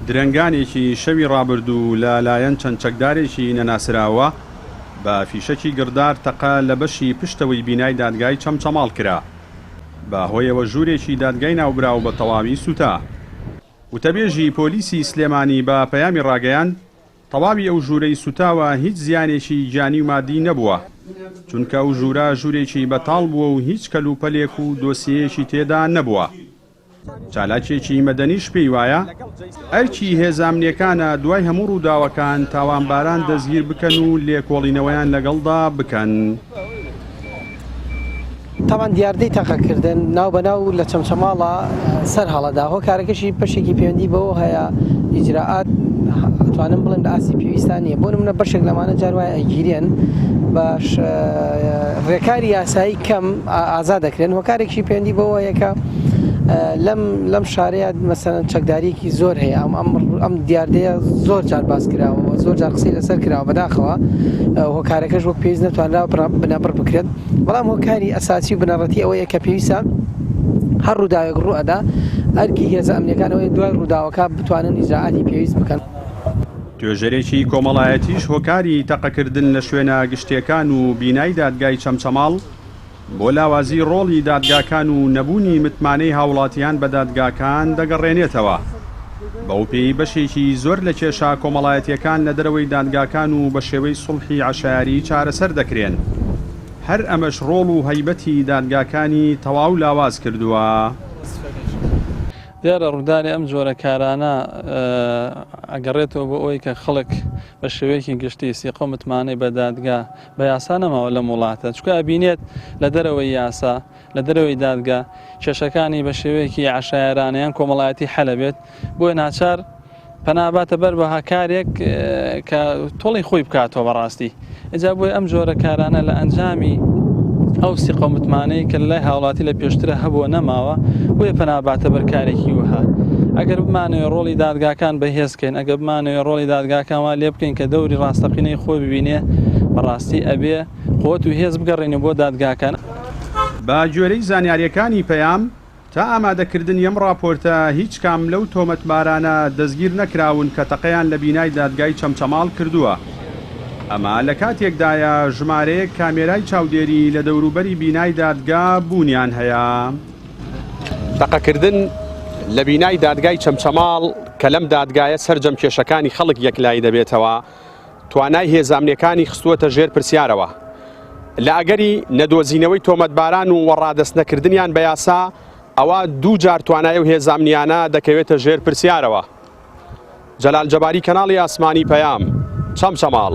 درەنگانێکی شەوی ڕابردوو لە لایەن چەند چەکدارێکی نەناسراوە بە فیشەکی گڕدار تەقە لە بەشی پشتەوەی بینای دادگای چەمچەماڵ کرا، بە هۆیەوە ژوورێکی دادگای ناوبراو بە تەواوی سووتا. وتەبێژی پۆلیسی سلێمانی بە پەیامی ڕاگەیاند، تەواوی ئەو ژوورەی سوتاوە هیچ زیانێکی گیانی و مادی نەبووە، چونکە ئەو ژوورە ژوورێکی بەتاڵ بووە و هیچ کەلوپەلێک و دۆسیەیەکی تێدا نەبووە. چالاکێکی مەدەنیش پێی وایە، ئەرکی هێزە ئەمنییەکانە دوای هەموو ڕووداوەکان تاوانباران دەستگیر بکەن و لێکۆڵینەوەیان لەگەڵدا بکەن. تەبعەن دیاردەی تەقەکردن ناو بە ناو لە چەمچەماڵە سەر هەڵەدا هۆکارەکەشی بەشێکی پەیوەندی بەوە هەیە ئیجرائات ئەتوانم بڵێم لە ئاستی پێویستان نییە بۆ نمونە بەشێک لەمانە جار وایە ئەگیرێن باش ڕێکاری یاسایی کەم ئازاد دەکرێن هۆکارێکی پەیوەندی بەوە هەیە کە لەم لەم شارەیە مەسەلەن چەکداریەکی زۆر هەیە ئەم ئەم ئەم دیاردەیە زۆر جار باس کراوە زۆر جار قسەی لەسەر کراوە بەداخەوە هۆکارەکەش وەک پێویست نەتوانراوە بنەبڕ بکرێت بەڵام هۆکاری ئەساسی و بنەڕەتی ئەوەیە کە پێویستە هەر ڕووداوێک ڕووئەدا ئەرکی هێزە ئەمنیەکان ئەوەیە دوای ڕووداوەکە بتوانن ئیجرائاتی پێویست بکەن. توێژەرێکی کۆمەڵایەتیش هۆکاری تەقەکردن لە شوێنە گشتیەکان و بینای دادگای چەمچەماڵ بۆ لاوازی ڕۆڵی دادگاکان و نەبوونی متمانەی هاوڵاتیان بە دادگاکان دەگەڕێنێتەوە. بەوپێی بەشێکی زۆر لە کێشە کۆمەڵایەتیەکان لە دەرەوەی دادگاکان و بە شێوەی سوڵحی عەشایەری چارەسەر دەکرێن. هەر ئەمەش ڕۆڵ و هەیبەتی دادگاکانی تەواو لاواز کردووە. دیارە ڕوودانی ئەم جۆرە کارانە ئەگەڕێتەوە بۆ ئەوەی کە خەڵک بە شێوەیەکی گشتی سیقە و متمانەی بە دادگا بە یاسا نەماوە لەم وڵاتە چونکە ئەبینێت لە دەرەوەی یاسا لە دەرەوەی دادگا کێشەکانی بە شێوەیەکی عەشایەرانە یان کۆمەڵایەتی حەل ئەبێت بۆیە ناچار پەنا باتە بەر بەها کارێک کە تۆڵی خۆی بکاتەوە بەڕاستی ئجا بۆی ئەم جۆرە کارانە لە ئەنجامی ئەو سیقە و متمانەی کە لەلای هاوڵاتی لە پێشترە هەبووە نەماوە بۆیە پەنا باتە بەر کارێکی وەها ئەگەر بمانەوێ ڕۆڵی دادگاکان بەهێز کەین ئەگەر بمانەوێ ڕۆڵی دادگاکان وا لێ بکەین کە دەوری ڕاستەقینەی خۆی ببینێ بەڕاستی ئەبێ قوت و هێز بگەڕێنین بۆ دادگاکان. بە گوێرەی زانیارییەکانی پەیام، تا ئامادەکردنی ئەم ڕاپۆرتە هیچ کام لەو تۆمەتبارانە دەستگیر نەکراون کە تەقەیان لە بینای دادگای چەمچەماڵ کردووە. ئەمە لە کاتێکدایە ژمارەیەک کامێرای چاودێری لە دەوروبەری بینای دادگا بوونیان هەیە. تەقەکردن لە بینای دادگای چەمچەماڵ کە لەم دادگایە سەرجەم کێشەکانی خەڵک یەکلایی دەبێتەوە، توانای هێزە ئەمنیەکانی خستووەتە ژێر پرسیارەوە. لە ئەگەری نەدۆزینەوەی تۆمەتباران و ڕادەست نەکردنیان بە یاسا، ئەوا دووجار توانای ئەو هێزە ئەمنیانە دەکەوێتە ژێر پرسیارەوە. جەلال جەباری کەناڵی ئاسمانی پەیام، چەمچەماڵ.